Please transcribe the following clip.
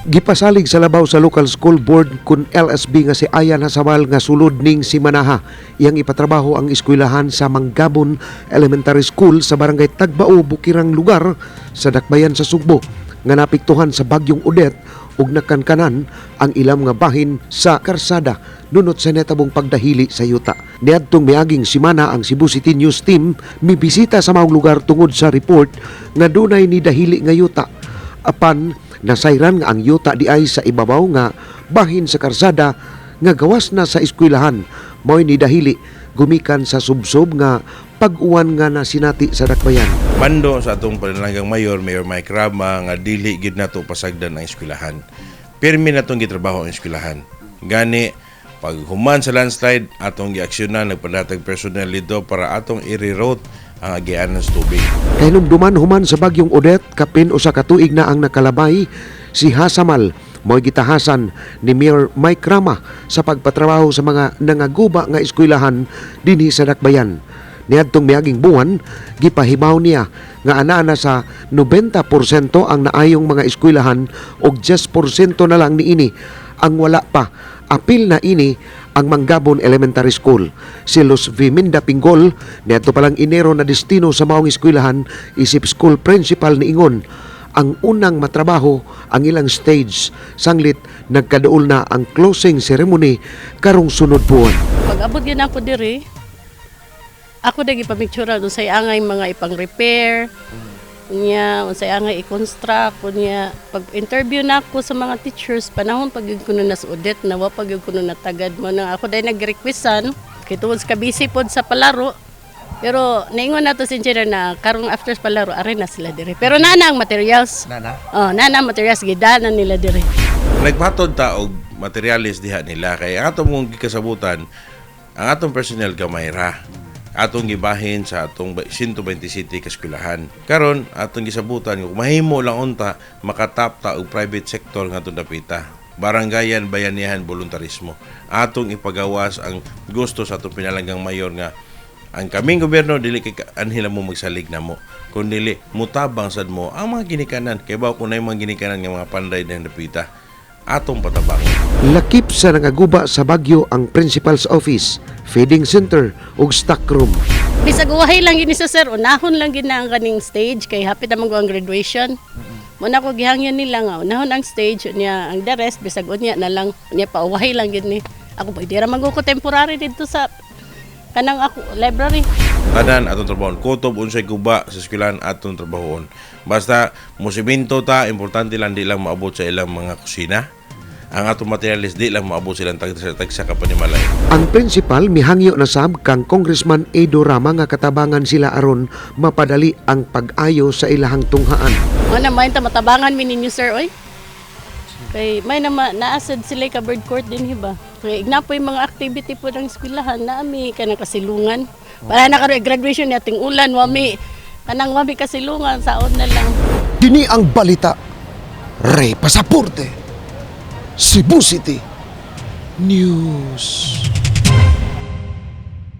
Gipasalig sa labaw sa local school board kun LSB nga si Ayan Hasabal nga sulod ning simanaha. Iyang ipatrabaho ang eskwelahan sa Mangabon Elementary School sa Barangay Tagbao, Bukirang lugar sa Dakbayan sa Sugbo nga napiktuhan sa bagyong Odette ug nakankanan ang ilang nga bahin sa karsada nunot sa netabong pagdahili sa yuta. Niadtong miaging simana, ang Cebu City News Team mibisita sa maong lugar tungod sa report nga dunay ni dahili nga yuta. Apan nasayran nga ang yuta di ay sa ibabaw nga bahin sa karsada nga gawas na sa eskwelahan mao'y ni dahili gumikan sa subsob nga pag-uwan nga nasinati sa dakbayan. Mando sa atong panalanggang mayor, Mayor Mike Rama, nga dili gid nato pasagdan ang eskwelahan. Pirmi natong gitrabaho ang eskwelahan. Gani pag human sa landslide, atong giaksyonan, nagpadatag personnel dito para atong i-reroute ang agianan sa tubig. Kahinumduman human sa bagyong Odette, kapin 1 ka tuig na ang nakalabay, si Hasamal mo'y gitahasan ni Mayor Mike Rama sa pagpatrabaho sa mga nangaguba nga eskwelahan dinhi sa dakbayan. Niadtong miaging buwan, gipahibaw niya nga anaa na sa 90% ang naayong mga eskwelahan ug 10% na lang niini ang wala pa. Apil na ini ang Mangabon Elementary School. Si Luz Viminda Pinggol, niadto palang Enero na destino sa maong eskwelahan isip school principal, niingon ang unang matrabaho ang ilang stage sanglit nagkaduol na ang closing ceremony karong sunod buwan. Pag abot yun ako diri, ako na gipamicture unsay angay mga ipang repair, unya unsay angay i-construct, unya pag interview na ako sa mga teachers, panahon pag yun kuno na sa Odette na wa pag yun kuno natagad mo na ako dahil nag-requestan kay tungod sa kabisi pod sa palaro. Pero naingon nato si engineer na karong after sa palaro are na sila diri. Pero naa na ang materials. Nana? Oh, naa na ang materials, gidala nila diri. Nagpatod ta og materialis diha nila kay ang atong mong gikasabutan, ang atong personnel gamay ra. Atong gibahin sa atong 127 ka eskwelahan. Karon atong gisabutan kung mahimo lang unta makatap ta og private sector nga atong dapita. Barangayan, bayanihan, voluntarismo. Atong ipagawas ang gusto sa atong pinalanggang mayor nga ang kaming gobyerno dili kay anhila mo magsalig namo kun dili mutabang sad mo ang mga ginikanan kay bawo kun mga ginikanan nga mga panday na dapita atong patabangon. Lakip sa nangaguba sa bagyo ang principal's office, feeding center ug stock room. Bisag uwahay lang gini sa sir, unahon lang gina ang kaning stage kay happy naman ko ang graduation. Muna ko gihangyo nila nga unahon ang stage niya, ang the rest bisag unya na lang unya pa uwahay lang gid ni. Ako pwede ra man ko temporary didto sa kanang ako library. Tanan atong trabahoon, kutob unsay guba sa eskwelahan atong trabahoon. Basta musiminto ta, importante lang di lang maabot sa ilang mga kusina ang atong materialis, di lang maabot silang tagsa tagsa ka panimalay. Ang principal mihangyo na sab kang Congressman Edo Rama nga katabangan sila aron mapadali ang pag-ayo sa ilahang tunghaan. Mo na may ta matabangan mi ninyo, sir, oy. Kay may na naasad sila ka bird court din hiba. Kay igna po yung mga activity po ng eskwelahan na ami kanang kasilungan. Para na karon graduation nating ulan wami kanang wami kasilungan, saon na lang. Dini ang balita. Ray Pasaporte. Cebu City News.